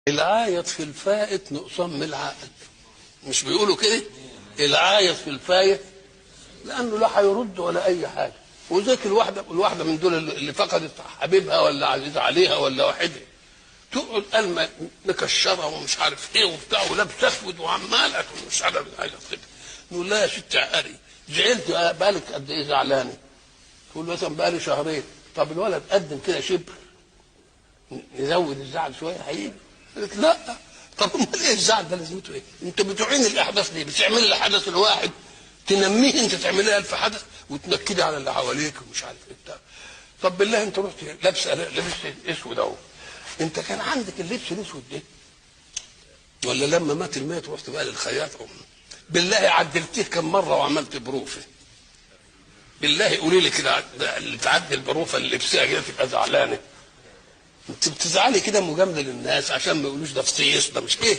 العايط في الفائت نقصان من العقل، مش بيقولوا كده؟ العايط في الفايت لانه لا هيرد ولا اي حاجة. وذاك الواحدة من دول اللي فقدت حبيبها ولا عزيز عليها ولا واحدها، تقعد قلمه مكشره ومش عارف ايه وبتاع ولابسه اسود وعماله ومش عارف عايزه تطيب. نقول لها يا ست عقلي، زعلت بالك قد ايه زعلانة؟ تقول مثلا بقالي شهرين. طب الولد قدم كده شبر، نزود الزعل شوية هيجي. قالت لا. طب امال ايه الزعل ده لازمته ايه؟ انت بتعين الاحداث ليه؟ بتعمل الحدث الواحد تنمية، انت تعملها 1000 حدث وتنكدي على اللي حواليك ومش عارف ايه بتاع. طب بالله انت رحت لابسه لبس اسود اهو، انت كان عندك اللبس الاسود ده ولا لما مات الميت رحت بقى للخياط؟ بالله عدلتيه كم مرة وعملت بروفه؟ بالله قولي لي كده، اللي تعدل بروفه اللي لبسها كده تبقى زعلانة. انت بتزعلي كده مجاملة للناس عشان ما يقولوش ده فصيص ده مش ايه.